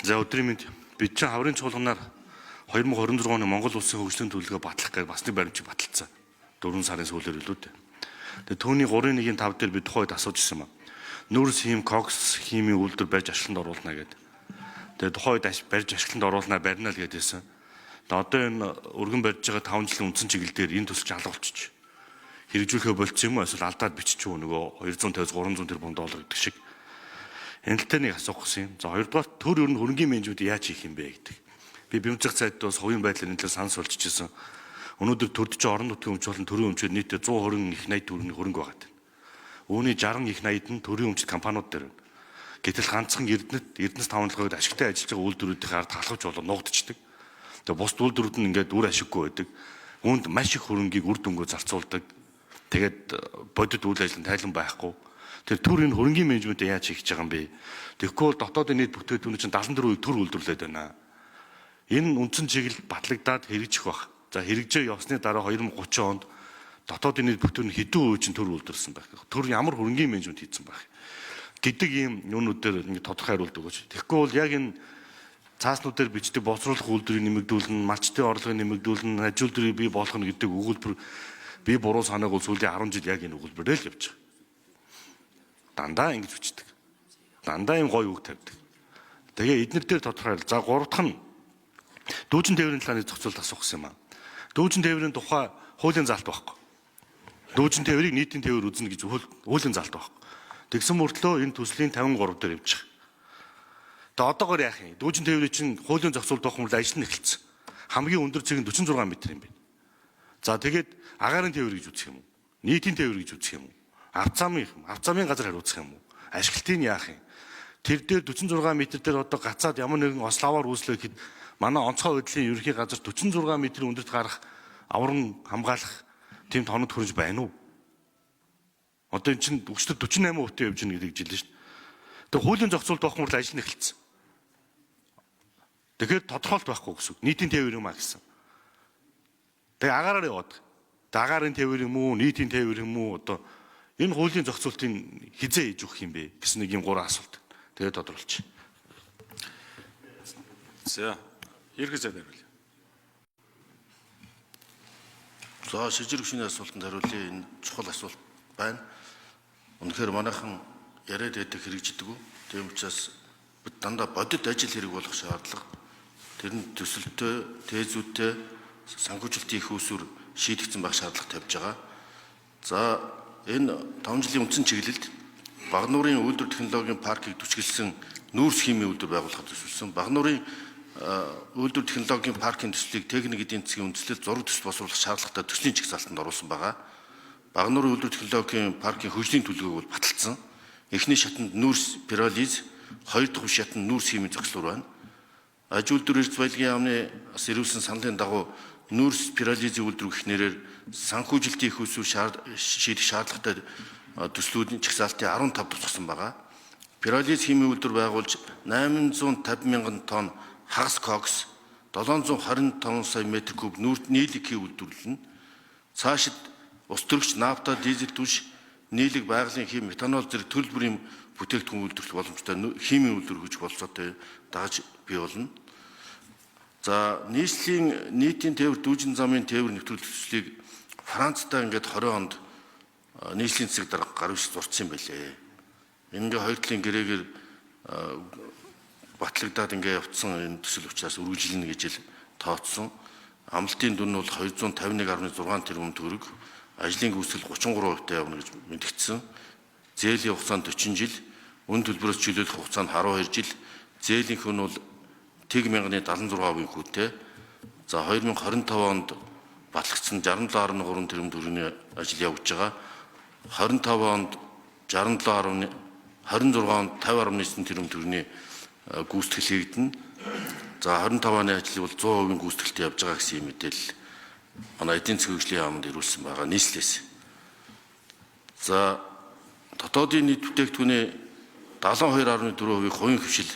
За, өдрийн мэнд. Бид чинь хаврын чуулганаар 2026 оны Монгол Улсын хөгжлийн төлөвлөгөө батлах гэж бас нэг баримтчиг баталцсан. 4 сарын сүүлээр илүү дээ. Тэгээ түүний 3-1-ийн 5 дээр бид тухайд асууж ирсэн юм. Нүүрс хим, кокс химийн үйлдвэр барьж ашиглалтанд оруулна гэдэг. Тэгээ тухайн үед барьж ашиглалтанд оруулна, барина л гэдээсэн. Тэгээ одоо энэ өргөн барьж байгаа 5 жилийн үндсэн чиглэл дээр энэ төсөл алга болчих. Хэрэгжүүлэхээ болцсон юм уу, эсвэл алдаад биччих үү, нөгөө 250 300 тэрбум доллар гэдэг шиг. Энэ тал дээр нэг асуух гэсэн юм. За, хоёрдугаар, төр ер нь хөрөнгийн менежмент яаж хийх юм бэ гэдэг. Би бямцах сайд бас хувийн байдлаар энэ талаар санал суулж ирсэн. Өнөөдөр төрд чинь орон нутгийн өмч болон төрийн өмчөөр нийтдээ 120 их 80 төгрөгийн хөрөнгө байгаа. Үүний 60 их 80 нь төрийн өмчт компаниуд дээр байна. Гэтэл ганцхан Эрдэнэт, Эрдэнэс таван толгойд ашигтай ажиллаж байгаа үйлдвэрүүдийн ард халахвч болоо нуугдчихдаг. Тэгээ бусд үйлдвэрүүд нь ингээд үр ашиггүй байдаг. Үүнд маш их хөрөнгийг үр дүнгөө зарцуулдаг. Тэгээд бодит үйл ажиллагаа тайлан байхгүй. Тэр төр энэ хөрөнгийн менежментээ яаж хийх гэж байгаа юм бэ? Тэгэхгүй бол дотоодын нийт бүтээгдэхүүний чинь 74% төр үйлдвэрлээд байна. Энэ үндсэн чиглэл батлагдаад хэрэгжих бах. За, хэрэгжээ явсны дараа 2030 онд дотоодын нийт бүтээгдэхүүн хэдэн хувь чинь төр үйлдвэрлэсэн байх. Төр ямар хөрөнгийн менежмент хийсэн байх гэдэг ийм юунууд дээр ингэ тодорхой хариулт өгөөч. Тэгэхгүй бол яг энэ цааснууд дээр бичдэг боловсруулах үйлдвэрийг нэмэгдүүлнэ, малчдын орлогыг нэмэгдүүлнэ, аж үйлдвэрийг бий болгоно гэдэг өгүүлбэр, би буруу санааг бол сүүлийн 10 жил яг энэ өгүүлбэрээр л явж байгаа. Дандаа ингэж бичдэг. Дандаа юм гоё үг тавьдаг. Тэгээ эднэр дээр тодорхой. За, гурав дахь нь дүүжин тээврийн талааны зохицуулалт асуух гэсэн юм аа. Дүүжин тээврийн тухай хуулийн заалт байхгүй. Дүүжин тээврийг нийтийн тээвэр үзнэ гэж хуулийн заалт байхгүй. Тэгсэн мөртлөө энэ төслийн 53 дээр явж байгаа. Тэгээ одоогоор яах юм? Дүүжин тээврийн чинь хуулийн зохицуулалт байх юм бол ажил нь эхэлсэн. Хамгийн өндөр цэг нь 46 м юм байна. За, тэгээд агаарын тээвэр гэж үзэх юм уу? Нийтийн тээвэр гэж үзэх юм уу? Авцаамын газар хариуцах юм уу? Ашиглалтыг нь яах юм? Тэр дээр 46 м дээр одоо гацаад ямар нэгэн ославаар үүслээ гэхэд манай онцгой байдлын ерөнхий газар 46 м өндөрт гарах авран хамгаалах тийм тоног төхөөрөмж байна уу? Одоо эн чинь өчтөр 48% явж гэнэ гэдэг жилээ шүү дээ. Тэгээ хуулийн зохицуулалт байх юм бол ажил нь эхэлсэн. Тэгэхээр тодорхойлт байхгүй гэсэн үг. Нийтийн тээвэр юм а гэсэн. Тэгээ агаараар яваад. Тэгээ агаарын тээвэр юм уу, нийтийн тээвэр юм уу, одоо энэ хуулийн зохицуултыг хизээ хийж өгөх юм бэ гэсэн нэг юм гурван асуулт. Тэгээ тодруулчих. За, ерхий сайд хариулъя. За, шижир гүшүүний асуултанд хариулъя. Энэ чухал асуулт байна. Үнэхээр манайхан яриад байдаг, хэрэгждэг үү? Тийм учраас бид дандаа бодит ажил хэрэг болох шаардлага. Тэр нь төсөлтөө, тээзүүдтэй, санхүүжилтийн их усүр шийдэгдсэн байх шаардлага тавьж байгаа. За, энэ 5 жилийн үндсэн чиглэлд Багнуурын үйлдвэр технологийн паркийг түшгэлсэн нүүрс химийн үйлдвэр байгуулахад төсөлсөн. Багнуурын үйлдвэр технологийн паркийн төслийг техник эдийн засгийн үндэслэл зураг төсөл боловсруулах шаардлагатай төслийн чигсаалтанд оруулсан байгаа. Багнуурын үйлдвэр технологийн паркийн хөгжлийн төлөвлөгөөг бол баталсан. Эхний шатанд нүүрс пиролиз, хоёр дахь шатанд нүүрс химийн зохицлуур байна. Аж үйлдвэр эрдэс баялагын яамны бас ирүүлсэн саналын дагуу нүүрс пиролизийн үйлдвэр гэх нэрээр санхүүжилтийн их усүр шийдэх шаардлагатай төслүүдийн чагсаалтын 15 тусгасан байгаа. Пиролиз химийн үйлдвэр байгуулж 850 мянган тонн хагас кокс, 725 сая метр куб нүүрт нийлэг хий үйлдвэрлэнэ. Цаашид ус төрөгч нафта, дизель түш, нийлэг, байгалийн хим, метанол зэрэг төрөл бүрийн бүтээгдэхүүн үйлдвэрлэх боломжтой химийн үйлдвэр хөгжих бололцоотой дагаж бий болно. За, нийслэлийн нийтийн тээвэр, дүүжин замын тээвэр нэвтрүүлэх төслийг Францтай ингээд 20 онд нийслэлийн засаг дарга гар бишиг зурцсан юм байлээ. Энэ ингээ хоёр талын гэрээгээр батлагдаад ингээ явцсан энэ төсөл учраас үргэлжлэнэ гэж л тооцсон. Амлалтын дүн нь бол 251.6 тэрбум төгрөг, ажлын гүйцэтгэл 33% таа явна гэж мэдгдсэн. Зээлийн хугацаа нь 40 жил, үн төлбөрөөс чөлөөлөх хугацаа нь 12 жил, зээлийн хөн бол тэг мянганы 76% хүүтэй. За, 2025 онд батлагдсан 67.3 тэрбум төгрөгийн ажил явагдаж байгаа. 25 онд 67. 26 онд 50.9 тэрбум төгрөгийн гүйцэтгэл хийгдэнэ. За, 25 оны ажил бол 100% гүйцэтгэлтэй явж байгаа гэсэн юм мэдээлэл манай эдийн засгийн хөгжлийн яамд ирүүлсэн байгаа нийслэлээс. За, дотоодын нийт бүтээгдэхүүний 72.4%-ийг хувийн хвшил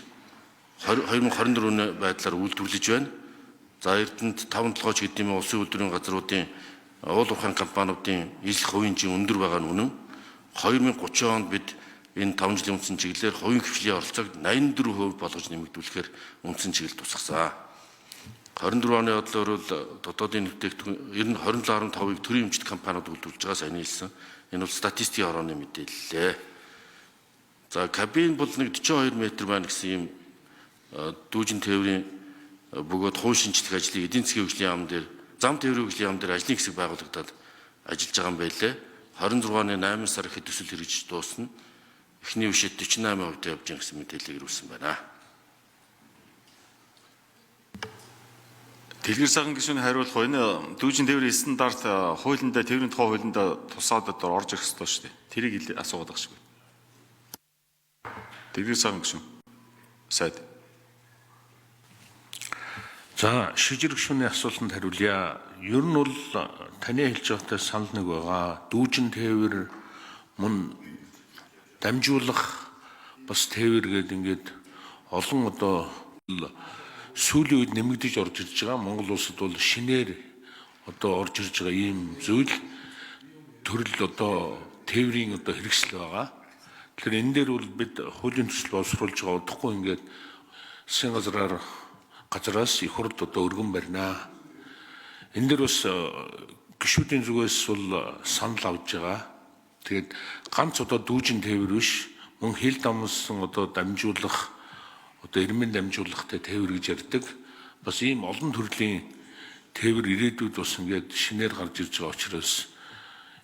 2024 оны байдлаар үйлдвэрлэж байна. За, Эрдэнэт 5 толгойч гэдэг юм улсын үйлдвэрийн газруудын, уул уурхайн компаниудын нийслэх хувийн жин өндөр байгаа нь үнэн. 2030 онд бид Энэ 5 жилийн үндсэн чиглэлээр хувийн хвшлийн оролцоог 84% болгож нэмэгдүүлэхээр үндсэн чиглэл тусгасан. 24 оны бодлоор бол дотоодын нэвтээгдэхүүн ер нь 27.5-ыг төрийн эмчит компаниуд үйлдвэрлэж байгаа сайн хэлсэн. Энэ бол статистикийн хорооны мэдээлэл. За кабин бол нэг 42 м байна гэсэн ийм дүүжин тээврийн бөгөөд хуу шинжлэх ажлыг эдийн засгийн хөгжлийн яам дээр зам тээврийн хөгжлийн яам дээр ажлын хэсэг байгуулагдаад ажиллаж байгаа юм байлээ. 26 оны 8 сар ихэд төсөл хэрэгжиж дуусна. Эхний үшид 48% явж байгаа гэсэн мэдээллийг ирүүлсэн байна. Дэлгэр сайхан гишүүний хариулах энэ дүүжин тээврийн стандарт хуулиндаа тээврийн тухай хуулиндаа тусаад одоо орж ирэх ёстой шүү дээ. Тэрийг асуугаад байгаа шиг байна. Дэлгэр сайхан гишүүн. Сайд. За шижир гишүүний асуултанд хариулъя. Ер нь бол таны хэлж байгаатай санал нэг байгаа. Дүүжин тээвэр мөн дамжуулах бас тээвэр гэдэг ингээд олон одоо сүүлийн үед нэмэгдэж орж ирж байгаа. Монгол улсад бол шинээр одоо орж ирж байгаа ийм зүйл төрөл одоо тээврийн одоо хэрэгсэл байгаа. Тэгэхээр энэ дээр бол бид хуулийн төсөл боловсруулж байгаа удахгүй ингээд засгийн газраас их хурд одоо өргөн барина. Энэ дээр бас гишүүдийн зүгээс бол санал авч байгаа. Тэгээд ганц одоо дүүжин тээвэр биш мөн хил дамсан одоо дамжуулах одоо эрмэн дамжуулахтай тээвэр гэж ярьдаг. Бас ийм олон төрлийн тээвэр ирээдүйд бас ингээд шинээр гарч ирж байгаа учраас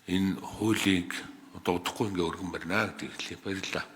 энэ хуулийг одоо удахгүй ингээ өргөн барина гэдэг хэлье. Баярлалаа.